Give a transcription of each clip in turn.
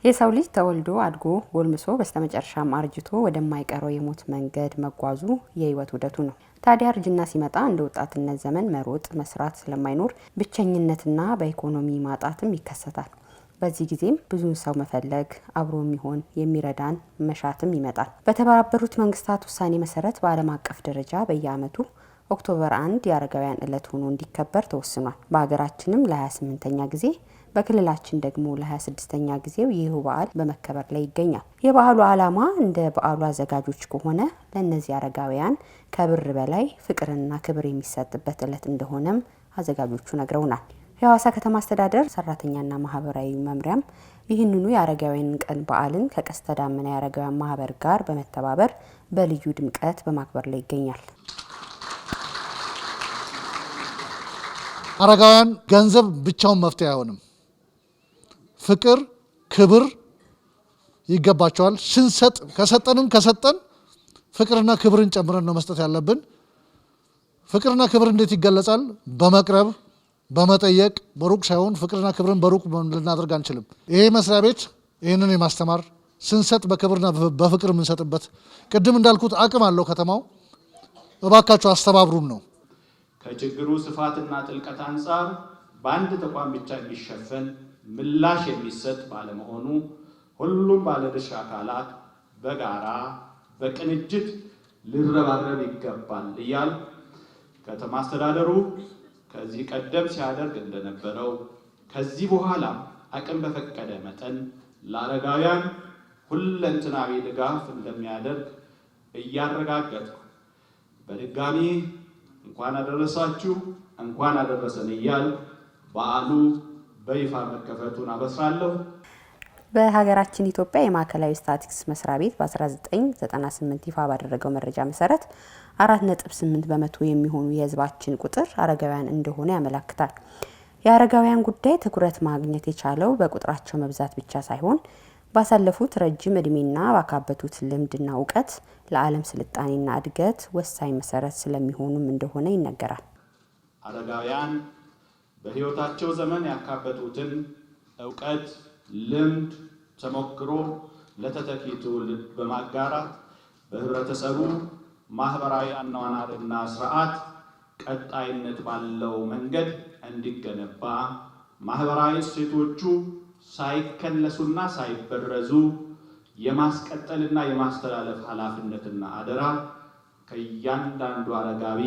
የሰው ልጅ ተወልዶ አድጎ ጎልምሶ በስተመጨረሻም አርጅቶ ወደማይቀረው የሞት መንገድ መጓዙ የህይወት ዑደቱ ነው። ታዲያ እርጅና ሲመጣ እንደ ወጣትነት ዘመን መሮጥ መስራት ስለማይኖር ብቸኝነትና በኢኮኖሚ ማጣትም ይከሰታል። በዚህ ጊዜም ብዙ ሰው መፈለግ፣ አብሮ የሚሆን የሚረዳን መሻትም ይመጣል። በተባበሩት መንግስታት ውሳኔ መሰረት በዓለም አቀፍ ደረጃ በየዓመቱ October 1 የአረጋውያን ዕለት ሆኖ እንዲከበር ተወስኗል። በሀገራችንም ለ28ኛ ጊዜ፣ በክልላችን ደግሞ ለ26ኛ ጊዜው ይህ በዓል በመከበር ላይ ይገኛል። የበዓሉ ዓላማ እንደ በዓሉ አዘጋጆች ከሆነ ለእነዚህ አረጋውያን ከብር በላይ ፍቅርና ክብር የሚሰጥበት ዕለት እንደሆነም አዘጋጆቹ ነግረውናል። የሐዋሳ ከተማ አስተዳደር ሰራተኛና ማህበራዊ መምሪያም ይህንኑ የአረጋውያን ቀን በዓልን ከቀስተ ዳመና የአረጋውያን ማህበር ጋር በመተባበር በልዩ ድምቀት በማክበር ላይ ይገኛል። አረጋውያን ገንዘብ ብቻውን መፍትሄ አይሆንም። ፍቅር፣ ክብር ይገባቸዋል። ስንሰጥ ከሰጠንም ከሰጠን ፍቅርና ክብርን ጨምረን ነው መስጠት ያለብን። ፍቅርና ክብር እንዴት ይገለጻል? በመቅረብ፣ በመጠየቅ፣ በሩቅ ሳይሆን ፍቅርና ክብርን በሩቅ ልናደርግ አንችልም። ይሄ መስሪያ ቤት ይህንን የማስተማር፣ ስንሰጥ በክብርና በፍቅር የምንሰጥበት፣ ቅድም እንዳልኩት አቅም አለው ከተማው፣ እባካችሁ አስተባብሩን ነው። ከችግሩ ስፋትና ጥልቀት አንጻር በአንድ ተቋም ብቻ የሚሸፈን ምላሽ የሚሰጥ ባለመሆኑ ሁሉም ባለድርሻ አካላት በጋራ በቅንጅት ሊረባረብ ይገባል እያል ከተማ አስተዳደሩ ከዚህ ቀደም ሲያደርግ እንደነበረው ከዚህ በኋላ አቅም በፈቀደ መጠን ለአረጋውያን ሁለንተናዊ ድጋፍ እንደሚያደርግ እያረጋገጥኩ በድጋሚ እንኳን አደረሳችሁ፣ እንኳን አደረሰን እያል በዓሉ በይፋ መከፈቱን አበስራለሁ። በሀገራችን ኢትዮጵያ የማዕከላዊ ስታቲስቲክስ መስሪያ ቤት በ1998 ይፋ ባደረገው መረጃ መሰረት 4.8% የሚሆኑ የሕዝባችን ቁጥር አረጋውያን እንደሆነ ያመላክታል። የአረጋውያን ጉዳይ ትኩረት ማግኘት የቻለው በቁጥራቸው መብዛት ብቻ ሳይሆን ባሳለፉት ረጅም እድሜና ባካበቱት ልምድና እውቀት ለዓለም ስልጣኔና እድገት ወሳኝ መሰረት ስለሚሆኑም እንደሆነ ይነገራል። አረጋውያን በሕይወታቸው ዘመን ያካበቱትን እውቀት፣ ልምድ፣ ተሞክሮ ለተተኪ ትውልድ በማጋራት በህብረተሰቡ ማህበራዊ አኗኗርና ስርዓት ቀጣይነት ባለው መንገድ እንዲገነባ፣ ማህበራዊ እሴቶቹ ሳይከለሱና ሳይበረዙ የማስቀጠልና የማስተላለፍ ኃላፊነትና አደራ ከእያንዳንዱ አረጋዊ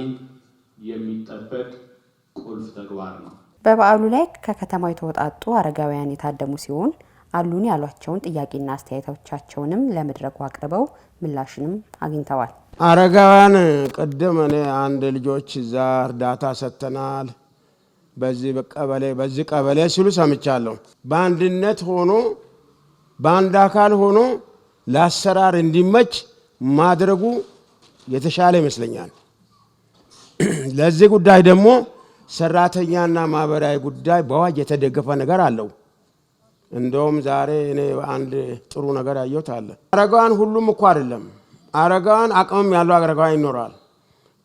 የሚጠበቅ ቁልፍ ተግባር ነው። በበዓሉ ላይ ከከተማው የተውጣጡ አረጋውያን የታደሙ ሲሆን አሉን ያሏቸውን ጥያቄና አስተያየቶቻቸውንም ለመድረኩ አቅርበው ምላሽንም አግኝተዋል። አረጋውያን ቅድም እኔ አንድ ልጆች እዛ እርዳታ ሰጥተናል በዚህ ቀበሌ በዚህ ቀበሌ ሲሉ ሰምቻለሁ። በአንድነት ሆኖ በአንድ አካል ሆኖ ለአሰራር እንዲመች ማድረጉ የተሻለ ይመስለኛል። ለዚህ ጉዳይ ደግሞ ሰራተኛና ማህበራዊ ጉዳይ በአዋጅ የተደገፈ ነገር አለው። እንደውም ዛሬ እኔ አንድ ጥሩ ነገር ያየሁት አለ። አረጋውያን ሁሉም እኮ አይደለም። አረጋውያን አቅምም ያለው አረጋውያን ይኖራል።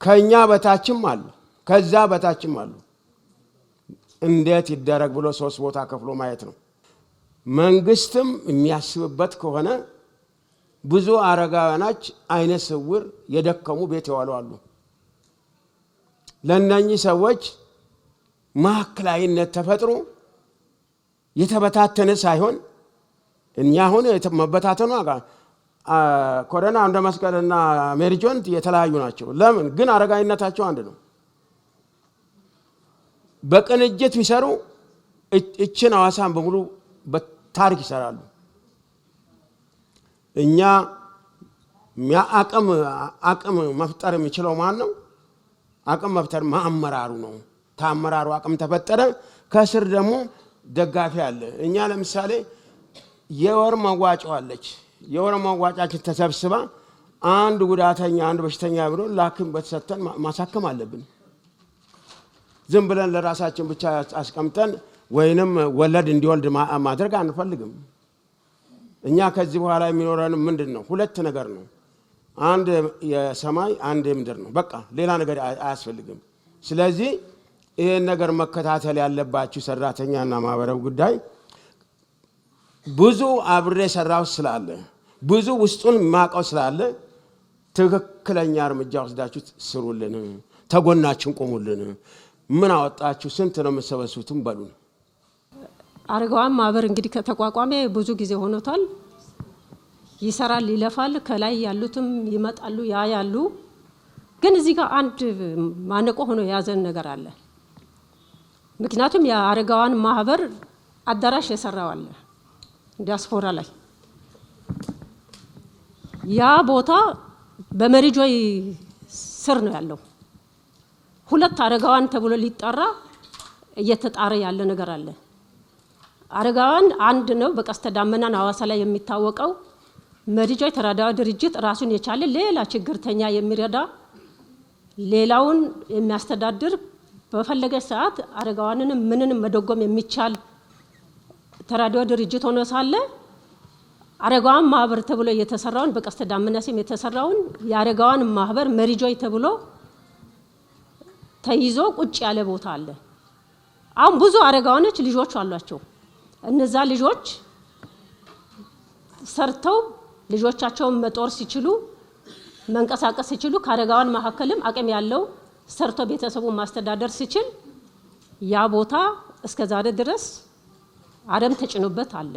ከእኛ በታችም አሉ፣ ከዛ በታችም አሉ። እንዴት ይደረግ ብሎ ሶስት ቦታ ከፍሎ ማየት ነው። መንግስትም የሚያስብበት ከሆነ ብዙ አረጋውያኖች አይነ ስውር የደከሙ ቤት የዋሉ አሉ። ለእነኚህ ሰዎች ማዕከላዊነት ተፈጥሮ የተበታተነ ሳይሆን እኛ አሁን መበታተኑ ኮረና እንደ መስቀልና ሜሪጆን የተለያዩ ናቸው። ለምን ግን አረጋዊነታቸው አንድ ነው። በቅንጅት ቢሰሩ እችን ሐዋሳን በሙሉ በታሪክ ይሰራሉ። እኛ አቅም መፍጠር የሚችለው ማን ነው? አቅም መፍጠር ማአመራሩ ነው። ታመራሩ አቅም ተፈጠረ፣ ከስር ደግሞ ደጋፊ አለ። እኛ ለምሳሌ የወር መዋጮ አለች። የወር መዋጫችን ተሰብስባ አንድ ጉዳተኛ አንድ በሽተኛ ብሎ ላክም በተሰተን ማሳከም አለብን። ዝም ብለን ለራሳችን ብቻ አስቀምጠን ወይንም ወለድ እንዲወልድ ማድረግ አንፈልግም። እኛ ከዚህ በኋላ የሚኖረን ምንድን ነው? ሁለት ነገር ነው። አንድ የሰማይ አንድ የምድር ነው። በቃ ሌላ ነገር አያስፈልግም። ስለዚህ ይህን ነገር መከታተል ያለባችሁ ሰራተኛና ማህበራዊ ጉዳይ ብዙ አብሬ ሰራው ስላለ ብዙ ውስጡን ማቀው ስላለ ትክክለኛ እርምጃ ወስዳችሁ ስሩልን፣ ተጎናችን ቆሙልን። ምን አወጣችሁ? ስንት ነው የምሰበስቡትም በሉን። አረጋውያን ማህበር እንግዲህ ከተቋቋመ ብዙ ጊዜ ሆኖታል። ይሰራል፣ ይለፋል። ከላይ ያሉትም ይመጣሉ፣ ያያሉ። ግን እዚህ ጋር አንድ ማነቆ ሆኖ የያዘን ነገር አለ። ምክንያቱም የአረጋውያን ማህበር አዳራሽ የሰራው አለ ዲያስፖራ ላይ ያ ቦታ በመሪጆይ ስር ነው ያለው። ሁለት አረጋውያን ተብሎ ሊጠራ እየተጣረ ያለ ነገር አለ። አረጋውያን አንድ ነው፣ በቀስተ ዳመናን ሐዋሳ ላይ የሚታወቀው መሪጆይ ተራድኦ ድርጅት ራሱን የቻለ ሌላ ችግርተኛ የሚረዳ ሌላውን የሚያስተዳድር በፈለገ ሰዓት አረጋውያንንም ምንንም መደጎም የሚቻል ተራድኦ ድርጅት ሆኖ ሳለ አረጋውያን ማህበር ተብሎ የተሰራውን በቀስተ ዳመና ስም የተሰራውን የአረጋውያን ማህበር መሪጆይ ተብሎ ተይዞ ቁጭ ያለ ቦታ አለ። አሁን ብዙ አረጋውያኖች ልጆች አሏቸው። እነዛ ልጆች ሰርተው ልጆቻቸውን መጦር ሲችሉ መንቀሳቀስ ሲችሉ ከአረጋውያን መካከልም አቅም ያለው ሰርቶ ቤተሰቡን ማስተዳደር ሲችል ያ ቦታ እስከ ዛሬ ድረስ አረም ተጭኖበት አለ።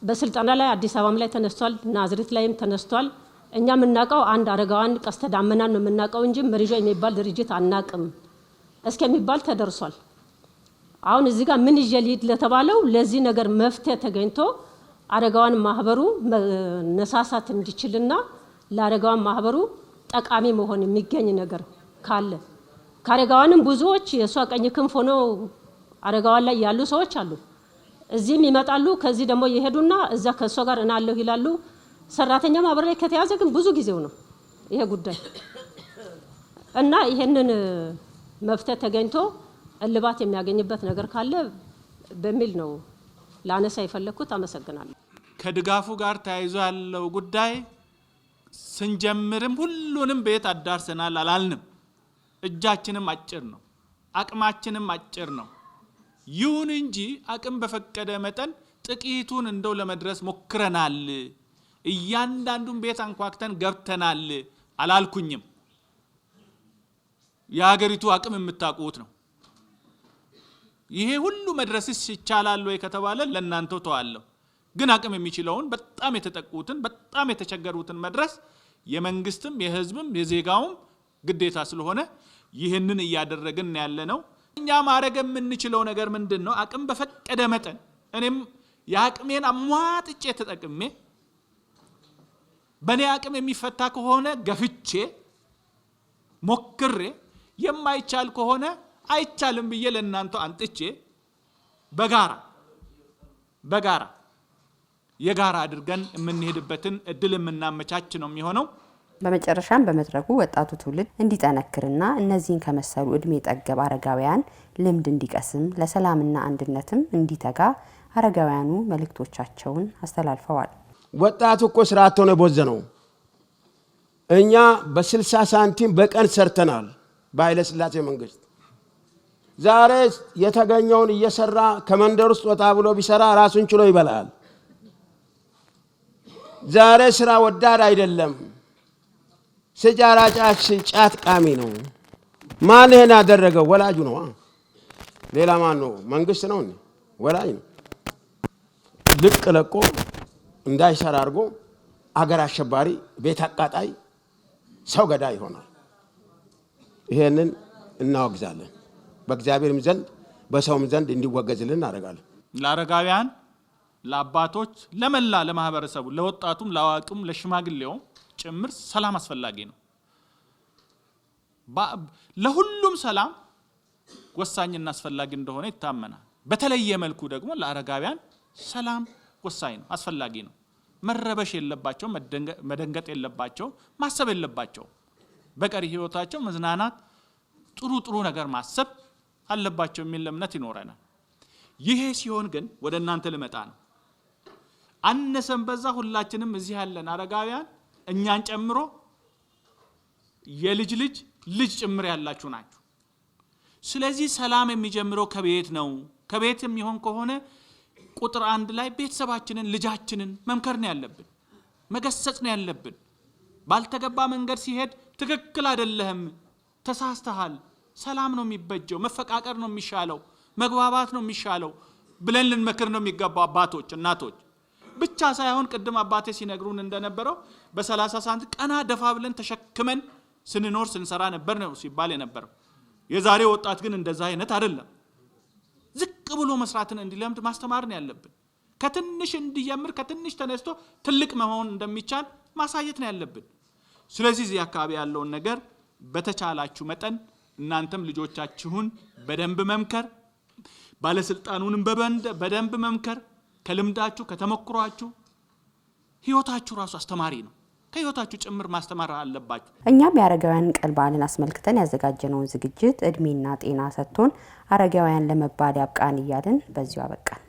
በስልጠና ላይ አዲስ አበባም ላይ ተነስቷል፣ ናዝሬት ላይም ተነስቷል። እኛ የምናውቀው አንድ አረጋውያን ቀስተ ዳመናን ነው የምናውቀው እንጂ መሪጆ የሚባል ድርጅት አናቅም እስከሚባል ተደርሷል። አሁን እዚህ ጋር ምን ይዤ ልሂድ ለተባለው ለዚህ ነገር መፍትሄ ተገኝቶ አረጋውያን ማህበሩ መነሳሳት እንዲችልና ለአረጋውያን ማህበሩ ጠቃሚ መሆን የሚገኝ ነገር ካለ ከአረጋውያንም ብዙዎች የእሷ ቀኝ ክንፍ ሆነው አረጋውያን ላይ ያሉ ሰዎች አሉ። እዚህም ይመጣሉ፣ ከዚህ ደግሞ ይሄዱና እዛ ከእሷ ጋር እናለሁ ይላሉ። ሰራተኛ ማህበር ላይ ከተያዘ ግን ብዙ ጊዜው ነው ይሄ ጉዳይ እና ይሄንን መፍትሄ ተገኝቶ እልባት የሚያገኝበት ነገር ካለ በሚል ነው ላነሳ የፈለግኩት። አመሰግናለሁ። ከድጋፉ ጋር ተያይዞ ያለው ጉዳይ ስንጀምርም ሁሉንም ቤት አዳርሰናል አላልንም። እጃችንም አጭር ነው፣ አቅማችንም አጭር ነው። ይሁን እንጂ አቅም በፈቀደ መጠን ጥቂቱን እንደው ለመድረስ ሞክረናል። እያንዳንዱን ቤት አንኳክተን ገብተናል አላልኩኝም። የሀገሪቱ አቅም የምታውቁት ነው። ይሄ ሁሉ መድረስስ ይቻላል ወይ ከተባለ ለእናንተው ተዋለሁ። ግን አቅም የሚችለውን በጣም የተጠቁትን በጣም የተቸገሩትን መድረስ የመንግስትም የህዝብም የዜጋውም ግዴታ ስለሆነ ይህንን እያደረግን ያለ ነው። እኛ ማድረግ የምንችለው ነገር ምንድን ነው? አቅም በፈቀደ መጠን እኔም የአቅሜን አሟጥጬ ተጠቅሜ በእኔ አቅም የሚፈታ ከሆነ ገፍቼ ሞክሬ፣ የማይቻል ከሆነ አይቻልም ብዬ ለእናንተ አንጥቼ በጋራ በጋራ የጋራ አድርገን የምንሄድበትን እድል የምናመቻች ነው የሚሆነው። በመጨረሻም በመድረኩ ወጣቱ ትውልድ እንዲጠነክርና እነዚህን ከመሰሉ እድሜ ጠገብ አረጋውያን ልምድ እንዲቀስም ለሰላምና አንድነትም እንዲተጋ አረጋውያኑ መልእክቶቻቸውን አስተላልፈዋል። ወጣቱ እኮ ስራ አጥቶ ነው የቦዘነው። እኛ በ60 ሳንቲም በቀን ሰርተናል በኃይለ ሥላሴ መንግስት። ዛሬ የተገኘውን እየሰራ ከመንደር ውስጥ ወጣ ብሎ ቢሰራ ራሱን ችሎ ይበላል። ዛሬ ስራ ወዳድ አይደለም። ሲጃራ ጫት ጫት ቃሚ ነው። ማን ይሄን ያደረገው? ወላጁ ነው። ሌላ ማን ነው? መንግስት ነው? ወላጅ ነው። ልቅ ለቆ እንዳይሰራ አድርጎ አገር አሸባሪ፣ ቤት አቃጣይ፣ ሰው ገዳይ ይሆናል። ይሄንን እናወግዛለን። በእግዚአብሔርም ዘንድ በሰውም ዘንድ እንዲወገዝልን እናደርጋለን። ለአረጋውያን፣ ለአባቶች፣ ለመላ ለማህበረሰቡ፣ ለወጣቱም፣ ለአዋቂውም፣ ለሽማግሌውም ጭምር ሰላም አስፈላጊ ነው። ለሁሉም ሰላም ወሳኝና አስፈላጊ እንደሆነ ይታመናል። በተለየ መልኩ ደግሞ ለአረጋውያን ሰላም ወሳኝ ነው፣ አስፈላጊ ነው። መረበሽ የለባቸው፣ መደንገጥ የለባቸው፣ ማሰብ የለባቸው። በቀሪ ህይወታቸው መዝናናት፣ ጥሩ ጥሩ ነገር ማሰብ አለባቸው የሚል እምነት ይኖረናል። ይሄ ሲሆን ግን ወደ እናንተ ልመጣ ነው። አነሰን በዛ ሁላችንም እዚህ ያለን አረጋውያን እኛን ጨምሮ የልጅ ልጅ ልጅ ጭምር ያላችሁ ናችሁ። ስለዚህ ሰላም የሚጀምረው ከቤት ነው። ከቤት የሚሆን ከሆነ ቁጥር አንድ ላይ ቤተሰባችንን ልጃችንን መምከር ነው ያለብን፣ መገሰጽ ነው ያለብን። ባልተገባ መንገድ ሲሄድ ትክክል አይደለህም፣ ተሳስተሃል፣ ሰላም ነው የሚበጀው፣ መፈቃቀር ነው የሚሻለው፣ መግባባት ነው የሚሻለው ብለን ልንመክር ነው የሚገባው። አባቶች እናቶች ብቻ ሳይሆን ቅድም አባቴ ሲነግሩን እንደነበረው በ30 ሳንቲም ቀና ደፋ ብለን ተሸክመን ስንኖር ስንሰራ ነበር ነው ሲባል የነበረው። የዛሬ ወጣት ግን እንደዛ አይነት አይደለም። ዝቅ ብሎ መስራትን እንዲለምድ ማስተማር ነው ያለብን። ከትንሽ እንዲጀምር ከትንሽ ተነስቶ ትልቅ መሆን እንደሚቻል ማሳየት ነው ያለብን። ስለዚህ እዚህ አካባቢ ያለውን ነገር በተቻላችሁ መጠን እናንተም ልጆቻችሁን በደንብ መምከር፣ ባለስልጣኑንም በደንብ መምከር፣ ከልምዳችሁ ከተሞክሯችሁ፣ ህይወታችሁ ራሱ አስተማሪ ነው። ከህይወታችሁ ጭምር ማስተማር አለባችሁ። እኛም የአረጋውያን ቀን በዓልን አስመልክተን ያዘጋጀነውን ዝግጅት እድሜና ጤና ሰጥቶን አረጋውያን ለመባል ያብቃን እያልን በዚሁ አበቃን።